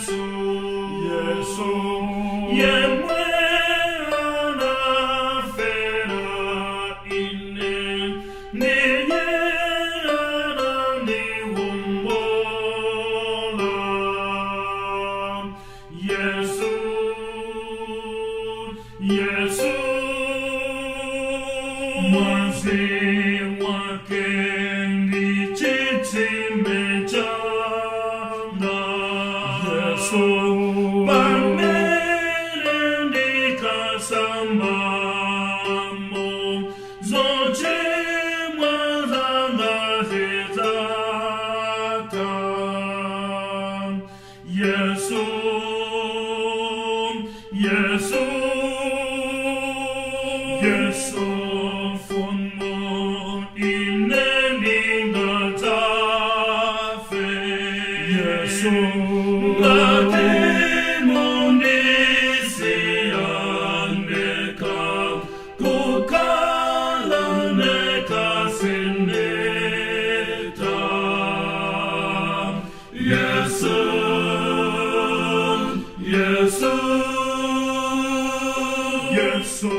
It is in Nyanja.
Yesu, Yesu, yemwe anafera ine, ndiye anandiwombola. Yesu, Yesu, mwazi wake ndi chitsime changa. Yesu, pamene ndikasambamo, zochimwa zanga zidzatha. Yesu, Yesu, Yesu, mfumu, ine ndingadzafe. Yesu, ngati mundisiya ndekha, kukhala ndekha sinditha. Yesu, Yesu, Yesu.